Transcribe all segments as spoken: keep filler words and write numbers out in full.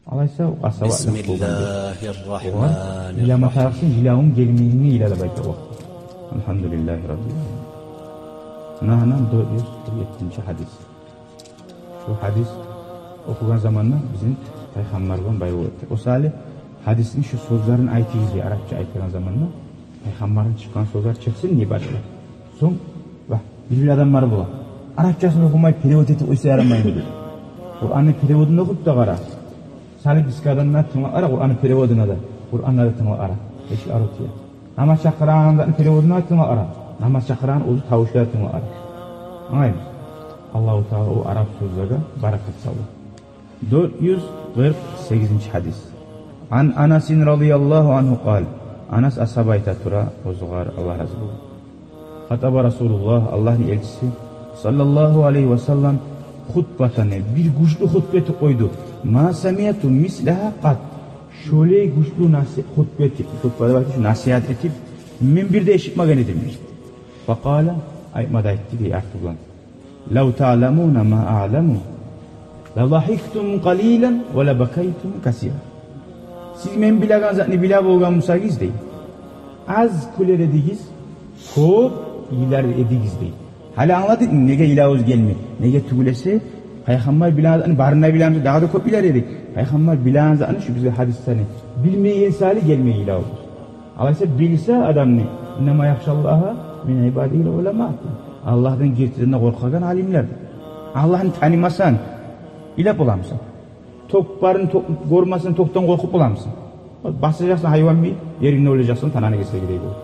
Алайса, асгьаба бисмиллагьир рагьманир рагьим. Йылама тарыкъсан, йылавунг гелмегенге йыла деп айта о. Альгьамдулиллагьи раббил аламин. Нагьана дёрт юз къыркъ еттинчи гьадис. Шу гьадис охугъан заманда бизин Пайхаммар булан байлавлу эте. О саялы гьадисни шу сёзлерин айтыгъыз дей, арапча айтагъан заманда. Пайхаммардан чыкъгъан сёзлер чыкъсын дей башгъа. Сонг, ва, бир-бир адамлар бола. Арапчасын охумай, перевод этип къойса ярамаймы дей. Къуранны переводун охуп да къара. Салып бизге адамлар тынглап къара, Къуранны переводуна да, Къуранлагъа да тынглап къара. Эшик арив тие. Намаз чакъырагъан затны переводуна да тынглап къара. Намаз чакъырагъан оьзю тавушлагъа да тынглап къара. Англаймысыз? Аллагьу Таала о арап сёзлеге баракат салсын. Дёрт юз къыркъ сегизинчи гьадис. Ан Анасин радияллагьу ангьу къал. Анас асгьаба айта тура, оьзюгер Аллагь рази болсун. Хатаба Расулуллагь, Аллагьны элчиси, саллаллагьу алайгьи ва саллам, хутбатан, бир гючлю хутба этип къойду. Ма самиъту мислагьа къат. Шолай гючлю наси-, хутба этип, хутба деп айтыш, насигьат этип, мен бир де эшитмеген эдим. Факъала, айтма да айтды дей арты булан. Лав таъламуна ма аъламу, ла дахиктум къалилан ва ла бакайтум касира. Сиз мен билеген затны биле болгъан бусагъыз дей, аз кюлер эдигиз, кёп йылар эдигиз дей. Гьали англайгъан неге йылавубуз гелмей. Неге тюгюл эсе, Пайхаммар билеген затны барын да билемиз, дагъы да кёп йылар эдик. Пайхаммар билеген затны, шу бизге гьадислени билмеген саялы гелмей йылавубуз. Алайса билсе адамны, иннама яхшаллагьа мин ибадигьил уламаъ. Аллагьдан гертиден де къоркъагъан алимлер. Аллагьны танымасанг, йылап боламысан? Ток барын ток-, гёрмесенг, токдан къоркъуп боламысан? Басажакъсан гьайван йимик, ерингде оьлежексен, тананы гесегидей болуп.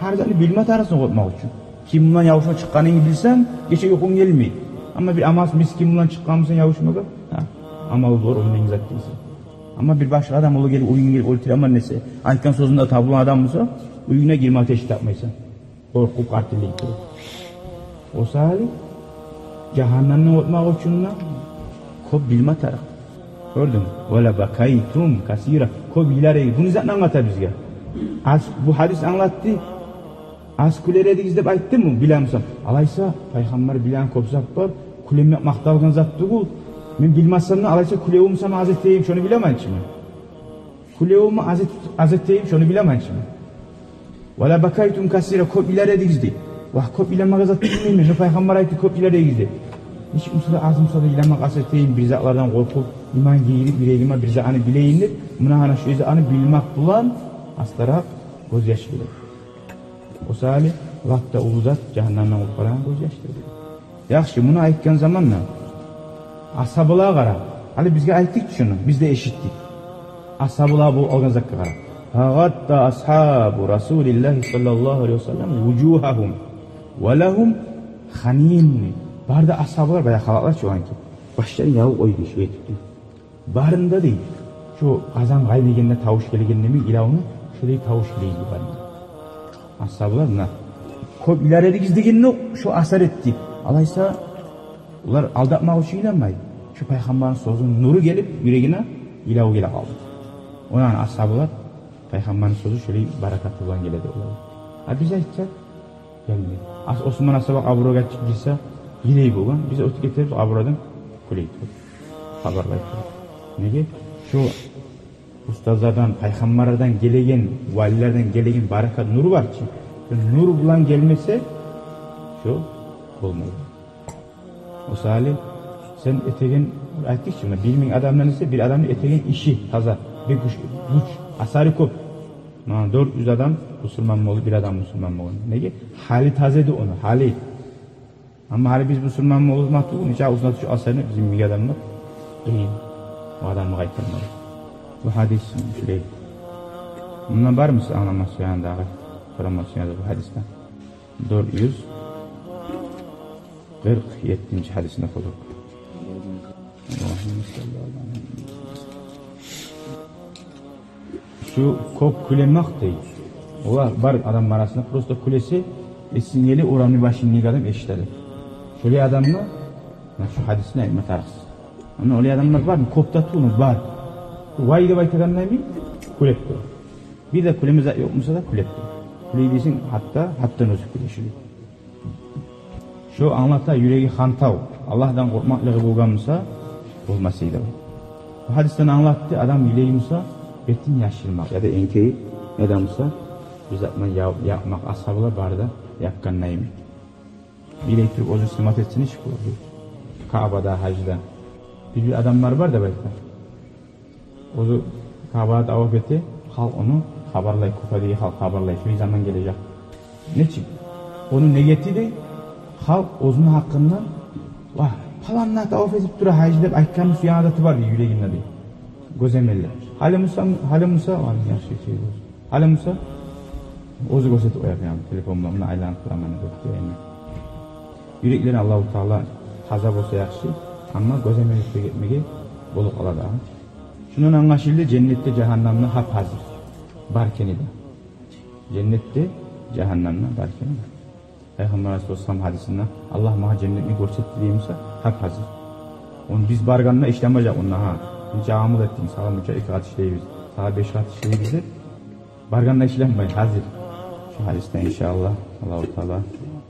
Гьар затны билме тарыкъсан къоркъмакъ учун. Ким булан ябушма чыкъгъанынгны билсенг, гече юкъунг гелмей. Амма бир амалсыз мискин булан чыкъгъанмысан ябушмагъа, гьа, амалы бар, ондан зат дейсен. Амма бир башгъа адам, ол гелип, уьюнге гелип оьлтюремен десе, айтгъан сёзюнде табулгъан адам буса, уьюне гирме тешик тапмайсан. Къоркъуп, къартыллай туруп. О саялы жагьаннемден къутмакъ учун да кёп билме тарыкъ. Гёрдюнгмю? Ва ла бакайтум касира. Кёп йылар эдигиз. Бу не затны англата бизге? Аз, бу гьадис англатды. Аз кюлер эдигиз деп айтдыммы, билемисен? Алайса, Пайхаммар билеген кёп зат бар. Кюлемек макъталгъан зат тюгюл. Мен билмесем де, алайса кюлевюмню сама аз этейим, шону билемен чи мен. Кюлевюмню аз эт-, аз этейим, шону билемен чи мен. Ва ла бакайтум касира, кёп йылар эдигиз дей. Вагь, кёп йыламагъа зат билмеймен. Шу Пайхаммар айтды, кёп йылар эдигиз деп. Нечик буса да, аз буса да йыламакъ аз этейим, бир затлардан къоркъуп, иман гийирип, юрегиме бир затны билейим деп, муна гьана шу затны билмек булан астаракъ гёзьяш геле. О саялы лап да уллу зат жагьаннемден къутгъарагъан гёзьяшдыр. Яхшы, муну айтгъан заманда асгьабалагъа къара. Гьали бизге айтдыкъ шуну, биз де эшитдик. Асгьабалагъа болгъан затгъа къара. Фагъатта асгьабу Расулиллагьи саллаллагьу алайгьи ва саллам вужугьагьум ва лагьум ханин. Бары да асгьабалар, баягъы халатлар чы оланы, башларын ябып къойду шулай этип. Барында дей, шу къазан къайнагъанда тавуш гелегенде йимик, йылавну шулай тавуш геле эди барында. Асгьабалар, муна, кёп йылар эдигиз дегенде шу асар этди. Алайса, олар алдатмакъ учун йыламай, шу Пайхаммарны сёзюню нюрю гелип юрегине, йылаву геле къалды. Ондан асгьабалар, Пайхаммарны сёзю шулай баракаты булан геле эди олар. А биз айтсакъ, гелмей. Ас-, Осман асгьаба къабургъа чыкъ гирсе, йылай болгъан. Биз оьтюп гетебиз, къабурдан кюлей туруп, хабарлай туруп. Неге? Шу устазлардан, пайхаммарлардан гелеген, валилерден гелеген баракат, нюр бар чы. Шу нюр булан гелмесе, шу болмай. О саялы сен этеген, айтдыкъ чы, муна, бир минг адамдан эсе, бир адамны этеген иши таза, бир гюч, гюч, асары кёп. Муна, дёрт юз адам бусурман болуп, бир адам бусурман болгъан. Неге? Гьалы таза эди ону, гьалы. Амма гьали биз бусурман болуп, матур, нече узунатып шу асаны бизин минг адамлар. Къыйын. О адамны къайтармалы. Бу гьадис шулай. Мунда бармы сиз англама сюегенлер, сорама сюегенлер бу гьадисден? Дёрт юз къыркъ еттинчи гьадисни охудукъ. Шу кёп кюлемек дей. Олар бар адамны арасында просто кюлесе, эсинг геле, орамны башындагъы адам эшитеди. Шолай адамны, муна, шу гьадисни айтма тарыкъсыз. Амма олай адамлар бармы? Кёп де тюгюл, бар. Вай деп айтагъанда йимик кюлеп тура. Бир де кюлеме зат ёкъ буса да кюлеп тура. Кюлей десенг, гьатта, гьатдан оьзю кюлей шулай. Шо англата, юреги хантав, Аллагьдан къоркъмакълыгъы болгъан буса, болмас эди. Гьадисден англатды, адам йылай буса, бетин яшырмакъ, яда энкей, яда буса, бир зат булан я-, япмакъ, асгьабалар бары да япгъанда йимик. Йылай туруп оьзю снимать этсин иш бу. Каабада, гьажда. Бир-бир адамлар бар деп айта. Оьзю Каабада таваф эте, халкъ ону хабарлай, Куфадагъы халкъ хабарлай, шо заман гележек. Нечик? Ону негети де, халкъ оьзюню гьакъындан: «Ва, палан да таваф этип тура, гьажи», — деп айтгъан сюеген адаты бар дей юрегинде дей. Гёземеллер. Гьали буса, гьали буса, ва, яхшы чей оьзю. Гьали буса, оьзю гёрсетип къоя, яни, телефон булан, муна айланып тураман деп, яни. Юреклени Аллагьу Таала таза болса яхшы, амма гёземелликге гетмеге болуп къала дагъы. Шундан англашылды, женнет де, жагьаннам да гьап-гьазир бар экени де. Женнет де, жагьаннам да бар экени де. Пайхаммар алайгьиссалату вассалам гьадисинде: «Аллагь магъа женнетни гёрсетди», — дей буса, гьап-гьазир. Ону биз баргъанда ишлемежек онда, гьа. Нече амал этдинг, сагъа мунча эки къат ишлейбиз, сагъа беш къат ишлейбиз деп. Баргъанда ишлемей, гьазир. Шо гьадисден, иншааллагь, Аллагьу Таала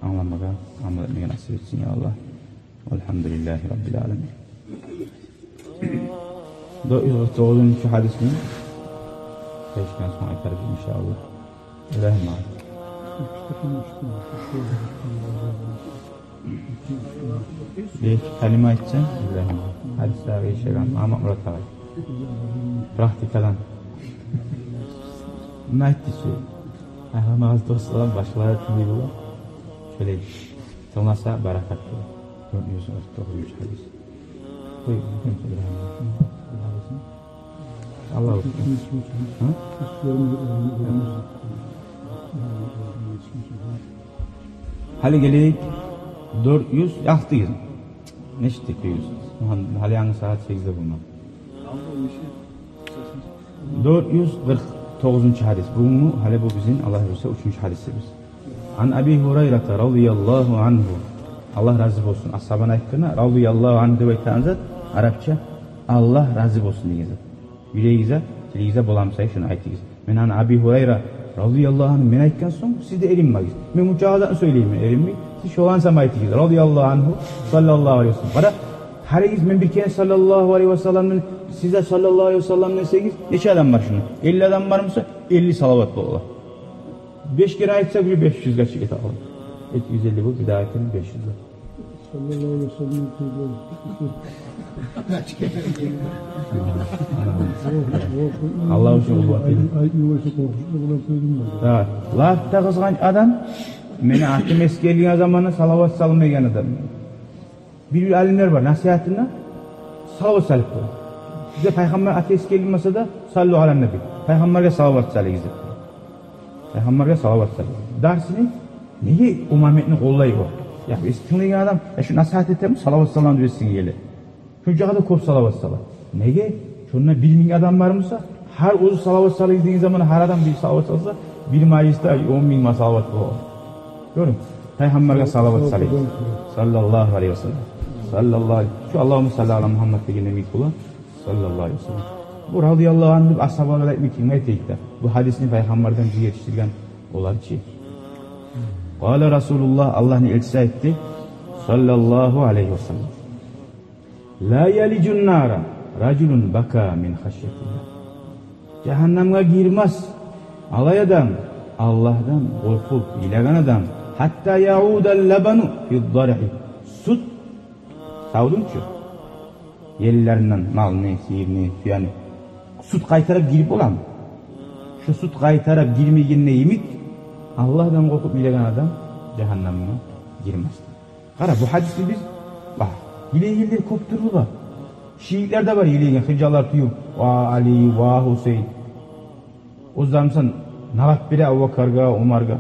англамагъа амал этмеге насип этсин, я Аллагь. Валгьамдулиллагьи раббил аламин. Дёрт юз къыркъ тогъузунчу гьадисни гечген сонг айтарбыз, иншааллагь. Ибрагьим агъа. Бир калима айтсанг, Ибрагьим агъа. Гьадислеге ишенген Мамамурат агъай. Практикадан. Муну айтды шо. Пайхаммар алайгьиссалату вассалам башгъалар тынглай бола. Шолай тынгласа баракат бола. Дёрт юз къыркъ тогъузунчу гьадис. Къой, Ибрагьим агъа. Аллагь учун. Гьа? Гьали гелейик, дёрт юз, якътыгъыз. Нечик дей, дёрт юз? Гьали янгы сагьат сегизде болмагъа. Дёрт юз къыркъ тогъузунчу гьадис. Бугюнгю, гьали бу бизин, Аллагь буюрса, уьчюнчю гьадисибиз. Ан Аби Гьурайрата радияллагьу ангьу. Аллагь рази болсун. Асгьабаны айтгъаны, радияллагьу ангьу деп айтагъан зат арапча Аллагь рази болсун деген зат. Билегиз, тилегиз боламыса, шуну айтыгъыз. Мен ан Аби Гьурайра радияллагьу ангьу мен айтгъан сонг, сиз де эринмегиз. Мен мунча затны сёйлеймен, эринмей. Сиз шоланы сама айтыгъыз. Радияллагьу ангьу, саллаллагьу алайгьи ва саллам. Къара, гьаригиз мен бир керен саллаллагьу алайгьи ва салламны, сиз де саллаллагьу алайгьи ва саллам десегиз, нече адам бар шунда? Элли адам бармыса, элли салават бола. Беш керен айтса, бир беш юзге чыгъа къала. Эки юз элли болуп, бир дагъы айтса, беш юз болуп. Саллаллагьу алайгьи ва саллам. Аллагь учун къуллукъ этейик. Ай, ай, ай, ай, къоркъунч булан сёйлеймен. Да, лап да къызгъанч адам, мени атым эсгерилген заманда салават салмайгъан адам. Бир-бир алимлер бар, насигьатында салават салып къоя. Бизде пайхаммар аты эсгерилмесе де, саллу алан наби. Пайхаммаргъа салават салыгъыз деп. Пайхаммаргъа салават салып. Дарсны неге о моментни къоллай о? Я, эс тынглайгъан адам, я, шу насигьат этеми, салават салам деп эсине геле. Шунча да кёп салават сала. Неге? Шонда бир минг адам бармыса, гьар оьзю салават салыгъыз деген заман, гьар адам бир салават салса, бир мажлисде он минг ма салават бола. Гёрюнг, пайхаммаргъа салават салыгъыз. Саллаллагьу алайгьи ва саллам. Саллаллагьу алайгьи. Шу Аллагьумма салли ала Мугьаммад дегенде йимик бола. Саллаллагьу алайгьи ва саллам. Бу радияллагьу ангьу деп асгьабалагъа айтмай, кимге айтайыкъ да? Бу гьадисни пайхаммардан бизге етишдирген олар чы. Къала Расулуллагь, Аллагьны элчиси айтды, саллаллагьу алайгьи ва саллам: «Ла ялижун нара ражулун бака мин хашятиллагь». Жагьаннамгъа гирмес алай адам, Аллагьдан къоркъуп йылагъан адам, гьатта яудал лабану фид даригьи. Сют савдунчу, еллеринден малны, сыйырны, тюени сют къайтарып гирип боламы? Шо сют къайтарып гирмегенде йимик, Аллагьдан къоркъуп йылагъан адам жагьаннамгъа гирмес. Къара, бу гьадисни биз, ба, йылайгъанлар кёп тюрлю бар. Шиитлер де бар йылайгъан, хынжаллар тюйюп, ва Али, ва Гьусейин. Оьзлер мисал налат бере Абубакаргъа, Умаргъа.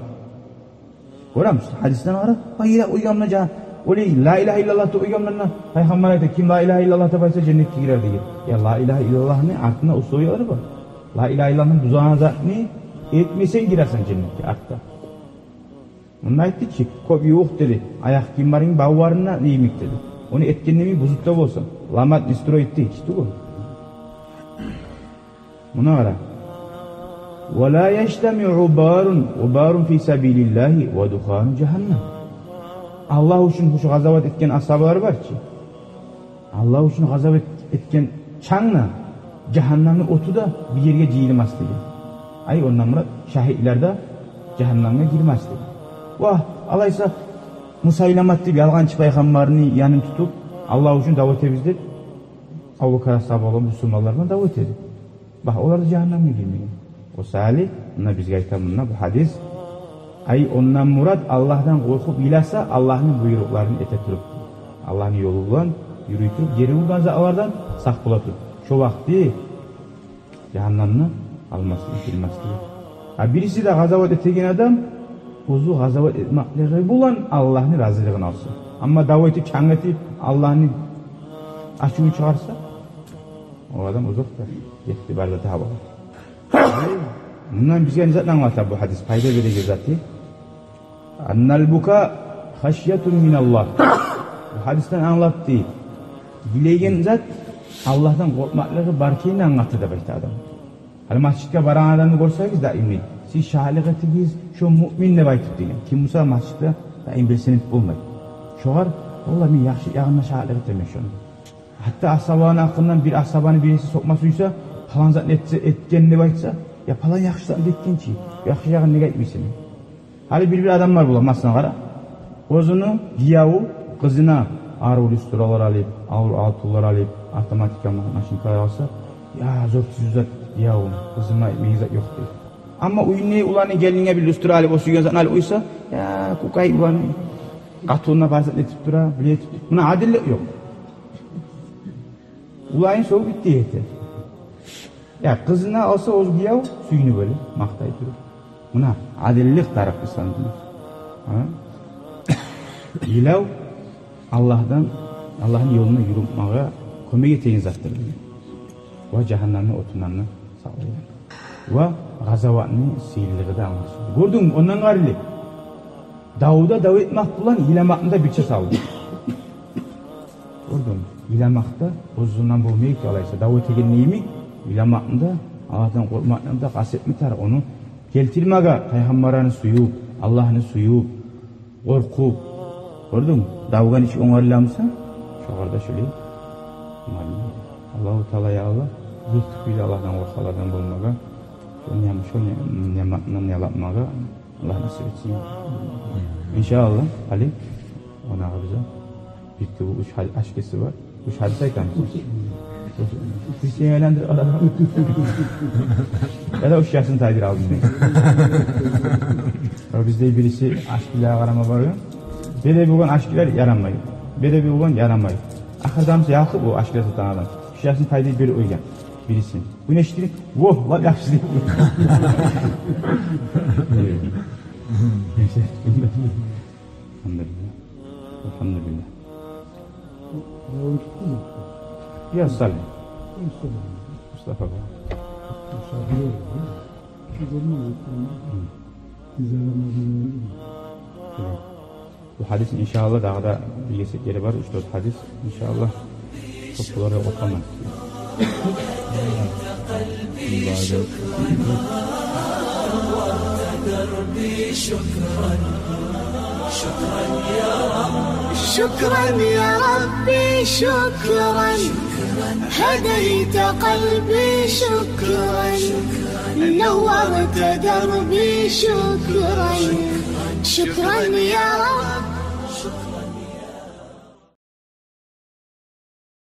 Гёремисиз, гьадисден къара, ва йылап къойгъанман жа-, олай, ла илагьа иллаллагь деп къойгъанман да, пайхаммар айта, ким ла илагьа иллаллагь деп айтса, женнетге гирер деген. Я, ла илагьа иллаллагьны артында условиялар бар. Ла илагьа иллаллагьны бузагъан затны этмесенг, гирерсен женнетге артда. Мунда айтды чы, кёп ювукъ деди, аякъ гийимлеринг бавларына йимик деди. Ону этгенде йимик бузуп да болсанг, ламат не строить дей, чы тюгюл. Муна къара. Ва ла яжтамиу гъубарун, гъубарун фи сабилиллагьи ва духану жагьаннам. Аллагь учун шу къазават этген асгьабалар бар чы. Аллагь учун къазават эт-, этген чанг да, Жагьаннамны оту да бир ерге жыйылмас деген. Ай, ондан мурат, шагьитлер де жагьаннамгъа гирмес деген. Ва алайса, Мусайламат деп ялгъанчы пайхаммарны янын тутуп, Аллагь учун дав этебиз деп, Абубакар асгьаба булан бусурманлар булан дав этеди. Бакъ, олар да жагьаннамгъа гирмеген. О саялы мунда бизге айта мунда бу гьадис. Ай, ондан мурат, Аллагьдан къоркъуп йыласа, Аллагьны буйрукъларын эте туруп, Аллагьны ёлу булан юрюй туруп, гери ургъан затлардан сакъ бола туруп, шо вакъти жагьаннамны алмасын, билмеслиги. А бириси де къазават этеген адам оьзю къазават этмеклиги булан Аллагьны разилигин алсын. Амма дав этип, чанг этип, Аллагьны ачувун чыгъарса, о адам узакъда, гетди, барды да табала. Мундан бизге не затны англата бу гьадис? Пайда береген заты. Аннал бука хашятун миналлагь. Бу гьадисден англатды. Йылайгъан зат Аллагьдан къоркъмакълыгъы бар экенин англата деп айта адам. Гьали масжидге барагъан адамны гёрсегиз даим, сиз шагьатлыкъ этигиз, шо муъмин деп айтып деген. Ким буса масжидге даим белсенип болмай. Шогъар, валлагь, мен яхшы ягъына шагьатлыкъ этемен шону. Гьатта асгьабаны гьакъындан бир асгьабаны бириси сёкме сюйсе, палан затны этсе, этген деп айтса, я палан яхшы затны этген чи, яхшы ягъын неге айтмайсан? Гьали бир-бир адамлар бола, масала, къара. Оьзюню гиевю къызына арив люстралар алып, арив алтынлар алып, автоматика ма-, машинкалар алса, я зор тюз зат, гиевюм, къызыма этмеген зат ёкъ дей. Амма уьюнде уланы, гелинге бир люстра алып, о сюйген затны алып къойса, я кукай уланы, къатынына бар затны этип тура, биле этип. Муна адиллик ёкъ. Улайын сёгюп битди эте. Я къызына алса, оьзю гиев сююнюп оьле, макътай туруп. Муна адиллик тарыкъ ислам дини. Гьа? Йылав Аллагьдан, Аллагьны ёлунда юрюмеге кёмек этеген затдыр деген. Ва жагьаннамны отундан да сакълайгъан. Ва къазаватны сыйлылыгъы да англашылды. Гёрдюнгмю, ондан къарилик? Давда дав этмек булан йыламакъны да бирче салды. Гёрдюнгмю? Йыламакъ да оьзюнден болмай экен, алайса, дав этеген йимик, йыламакъны да, Аллагьдан къоркъмакъны да къаст этме тарыкъ. Ону гелтирмеге пайхаммарланы сююп, Аллагьны сююп, къоркъуп. Гёрдюнгмю? Давгъа нечик онгарыла буса, шогъар да шолай онгарыла. Аллагьу Таала, я Аллагь, бек тюпюйлю Аллагьдан къоркъагъанлардан болмагъа, шо ниям-, шо ниям-, нияматындан ялатмагъа Аллагь насип этсин. Иншааллагь, Али, онагъа бизге битди бу уьч гьад-, ашкеси бар. Уьч гьадис айтамыз. Уьч сен айландырып аламан. Я да уьч ясын тайдыр алдын мен. О бизде бириси ашкелеге къарама баргъан. Беде болгъан ашкелер ярамай. Беде болгъан ярамай. Ахырда буса ялкъып о ашкеле сатагъан адам уьч ясын тайдырып берип къойгъан бирисин. Бу не иштири? Во, лап яхшы деп. Алгьамдулиллагь. Алгьамдулиллагь. Я Салим. Мустафа бар. Бу гьадис, иншааллагь, дагъы да бир гесек ери бар, уьч-дёрт гьадис, иншааллагь. Кёп булар да къоркъаман. شكرا يا ربي، شكرا. هديت قلبي، شكرا. نورت دربي، شكرا. شكرا يا رب.